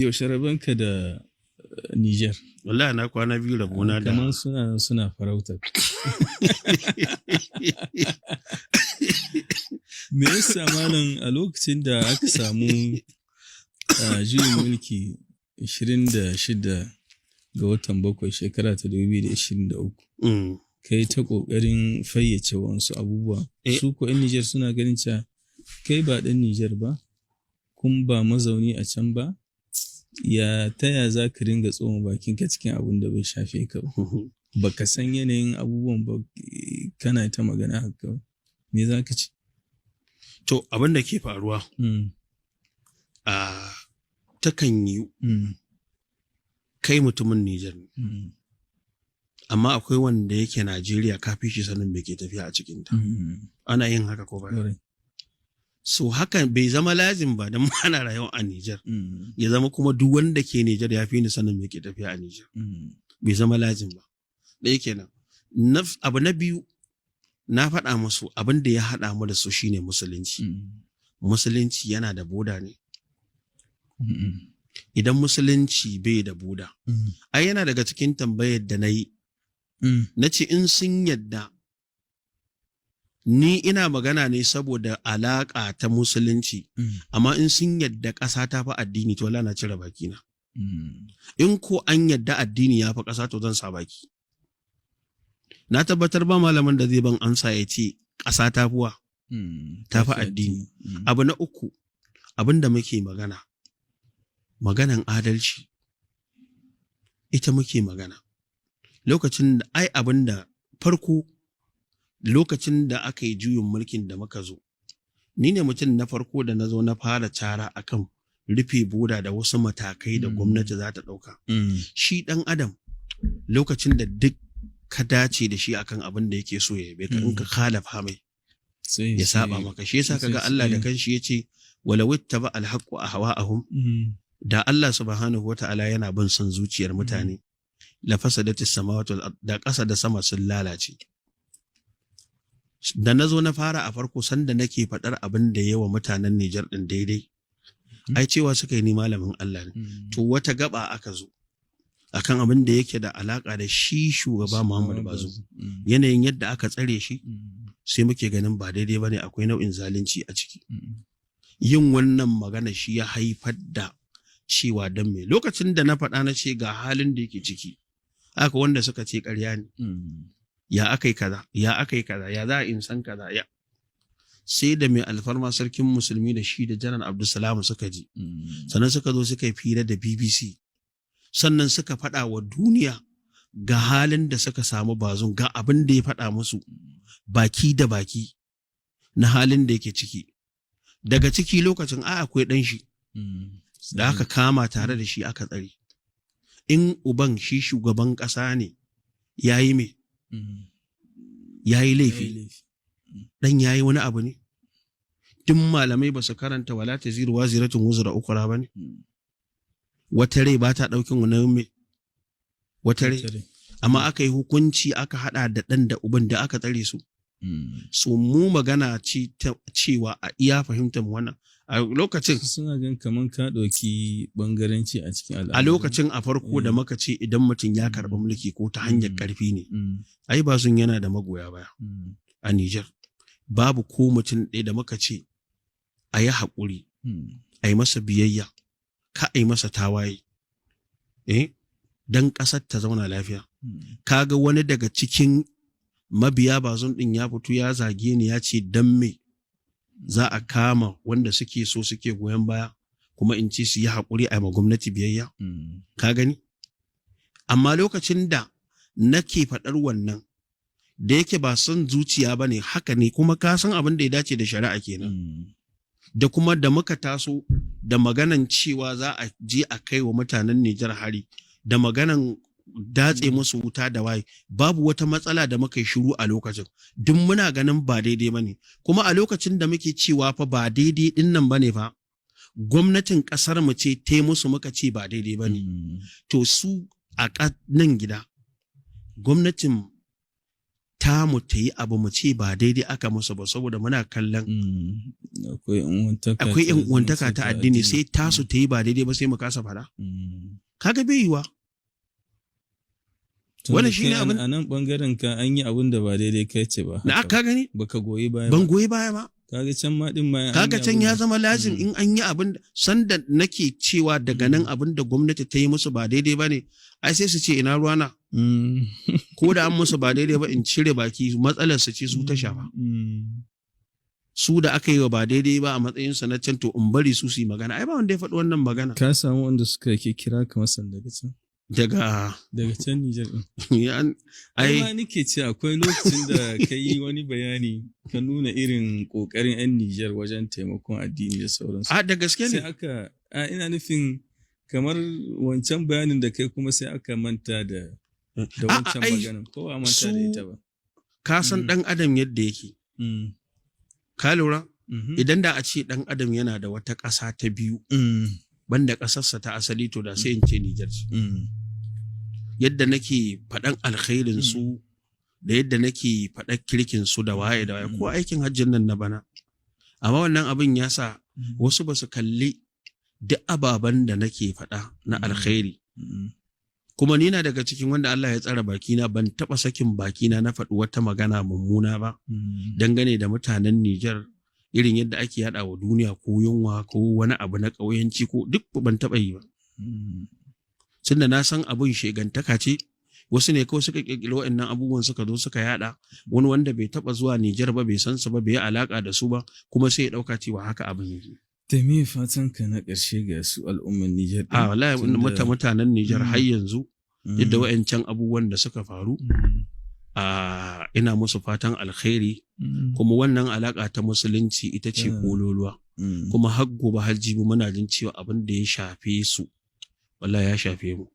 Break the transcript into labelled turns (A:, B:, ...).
A: Yaushe rabonka da Niger?
B: Wallahi na kwana 2 rabona da.
A: Kamar suna farautar. Me yasa, malam, a lokacin da aka samu juyin mulki 26 ga watan bakwai shekara ta 2023, kai ta ƙoƙarin fayyace wasu abubuwa? Su ko 'yan Nijar suna ganin cewa kai ba ɗan Nijar ba, kun ba mazauni a can ba, ya taya za ka ringa tsoma bakinka cikin abin da bai shafe ka ba? Baka san yanayin abubuwan ba, kana ta magana haka. Me za ka ce?
B: To, abin da ke faruwa, a takan yi kai mutumin Nijar ne, amma akwai wanda yake Najeriya ka fi shi sanin me ke tafiya a cikinta. Ana yin haka ko ba? So hakan bai zama lazim ba don ana rayuwa a Nijar. Ya zama kuma duk wanda ke Nijar ya fi ni sanin me ke tafiya a Nijar. Bai zama lazim ba. Ɗaya kenan. Abu na biyu, na faɗa musu abin da ya haɗa mu da su shine musulunci. Musulunci yana da boda ne. Idan musulunci bai da boda, ai yana daga cikin tambayar da na yi. Na ce in sun yadda ni ina magana ne saboda alaƙa ta musulunci, amma in sun yadda ƙasa ta fi addini, to wallahi na cire bakina. In ko an yadda addini ya fi ƙasa, to zan sa baki. Na tabbatar ba malamin da zai ban amsa ya ce ƙasa ta fi wa ta fi addini. Abu na uku, abin da muke magana, maganan adalci, ita muke magana. Lokacin da ai abin da farko, lokacin da aka yi juyin mulkin da muka zo, ni ne mutum na farko da na zo na fara cara akan rufe boda da wasu matakai da gwamnati za ta ɗauka. Shi ɗan adam, lokacin da duk ka dace da shi akan abin da yake so ya yabe ka, in ka khalafa mai,
A: sai
B: ya saba maka. Shi yasa kaga Allah da kanshi yace walau ittaba alhaqqu ahwa'ahum, da Allah subhanahu wata'ala yana bin son zuciyar mutane, la fasadati samawati wal ard, da ƙasa da sama sun lalace. Da na zo na fara a farko, sanda nake faɗar abin da yawa mutanen Nijar ɗin daidai, ai cewa suka yi ni malamin Allah ne. To, wata gaba aka zo akan abin da yake da alaka da shi shugaba Muhammadu Bazoum, yanayin yadda aka tsare shi, sai muke ganin ba daidai bane, akwai nau'in zalunci a ciki. Yin wannan magana shi ya haifar da cewa dan me. Lokacin da na faɗa na ce ga halin da yake ciki, aka wanda suka ce ƙarya ne, ya aka yi kaza, ya aka yi kaza, ya za a in san kaza, ya sai da mai alfarma sarkin musulmi da shi da Janar Abdulsalam suka ji, sannan suka zo suka yi fira da BBC, sannan suka faɗa wa duniya ga halin da suka samu Bazoum, ga abin da ya faɗa musu baki da baki na halin da yake ciki. Daga ciki lokacin a akwai ɗan shi da aka kama tare da shi aka tsare. In uban shi shugaban ƙasa ne ya yi me, ya yi laifi, ɗan ya yi wani abu ne? Duk malamai ba su karanta wala taziru waziratun wuzra ukra ba ne? Wata rai ba ta ɗaukin wani me, wata rai. Amma aka yi hukunci, aka haɗa da ɗan da uban da aka tsare su. So mu magana ce ta cewa a iya fahimtar wannan a lokacin
A: Suna gan kaman ka ɗauki ɓangaranci a cikin
B: a
A: al'amarin.
B: lokacin a farko da muka ce idan mutum ya karɓi mulki ko ta hanyar ƙarfi ne, ai Bazoum yana da magoya baya a Nijar. Babu ko mutum ɗaya da muka ce a yi haƙuri, a yi masa biyayya, ka a yi masa tawaye, don ƙasar ta zauna lafiya. Kaga wani daga cikin mabiya Bazoum ɗin ya fito ya zage ni, ya ce dan me za a kama wanda suke so, suke goyon baya, kuma in ce su yi haƙuri, a yi ma gwamnati biyayya. Ka gani? Amma lokacin da nake faɗar wannan, da yake ba son zuciya ba ne, haka ne, kuma ka san abin da ya dace da shari'a kenan. Da kuma da muka taso da maganan cewa za a je a kai wa mutanen Nijar hari, da maganan datse musu wuta da waye, babu wata matsala da muka yi shiru a lokacin. Duk muna ganin ba daidai ba ne. Kuma a lokacin da muke cewa fa ba daidai din nan ba ne fa, gwamnatin ƙasar mu ce te musu, muka ce ba daidai ba ne. To, su a nan gida gwamnatin Tamu ta yi abu, mu ce ba daidai aka musu ba, saboda muna kallon
A: Akwai yan uwantaka
B: akwai
A: ta
B: yan uwantaka
A: zumunci
B: ta addini, sai tasu ta yi ba daidai ba, sai mu kasa fara. Kaga bai yiwa.
A: Tunda
B: Wannan shine
A: kai
B: abin-
A: a nan bangaren ka an yi abin da ba daidai, kai ce ba
B: Na
A: haka
B: ka gani.
A: Baka goyi baya
B: Ban
A: ba.
B: goyi baya ba.
A: Kaga can ma din ma an
B: Kaga
A: yi
B: can
A: abin
B: ya
A: da-
B: zama lazim in an yi abin sanda nake cewa daga nan abin da gwamnati ta yi musu ba daidai ba ne, ai sai su ce ina ruwana. Ko da an musu ba daidai ba, in cire baki, matsalar su ce su ta shafa. Su da aka yi wa ba daidai ba a matsayin su na can, to in bari su su yi magana. Ai ba wanda ya faɗi wannan magana.
A: Ka samu wanda suka ke kira ka masan daga can?
B: Daga
A: Daga can Nijar din. Ai
B: ai
A: ma nike ce akwai lokacin da ka yi wani bayani, ka nuna irin kokarin 'yan Nijar wajen taimakon addini da sauransu.
B: A, da gaske
A: Sai
B: ne.
A: aka a ina nufin kamar wancan bayanin da kai kuma, sai aka manta da
B: A'a,
A: wancan
B: ai,
A: maganan, ko ba manta da ita ba.
B: Ka san ɗan adam yadda yake. Ka lura?
A: Mhm.
B: Idan da a ce ɗan adam yana da wata ƙasa ta biyu banda ƙasarsa ta asali, to da sai in ce Nijar ce. Yadda nake faɗan alkhairin su da yadda nake faɗan kirkin su da waye da waye, ko aikin hajjin nan na bana. Amma wannan abin ya sa wasu ba su kalli duk ababen da nake faɗa na alkhairi. Kuma ni na daga cikin wanda Allah ya tsara bakina, ban taɓa sakin bakina na faɗi wata magana mummuna ba dangane da mutanen Nijar, irin yadda ake yaɗa wa duniya, ko yunwa ko wani abu na ƙauyanci, ko duk ban taɓa yi ba. Tunda na san abun shegantaka ce, wasu ne kawai suka ƙirƙiri waɗannan abubuwan, suka zo suka yaɗa. Wani wanda bai taɓa zuwa Nijar ba, bai san su ba, bai yi alaƙa da su ba, kuma sai ya ɗauka cewa haka abin yake.
A: Da me fatan ka na ƙarshe ga su al'ummar Nijar ɗin?
B: A, wallahi mutanen Nijar har yanzu, yadda wa'ancan abubuwan da suka faru, a ina musu fatan alkhairi. Kuma wannan alaƙa ta musulunci ita ce kololuwa. Kuma har gobe har jibi muna jin cewa abin da ya shafe su, wallahi ya shafe mu.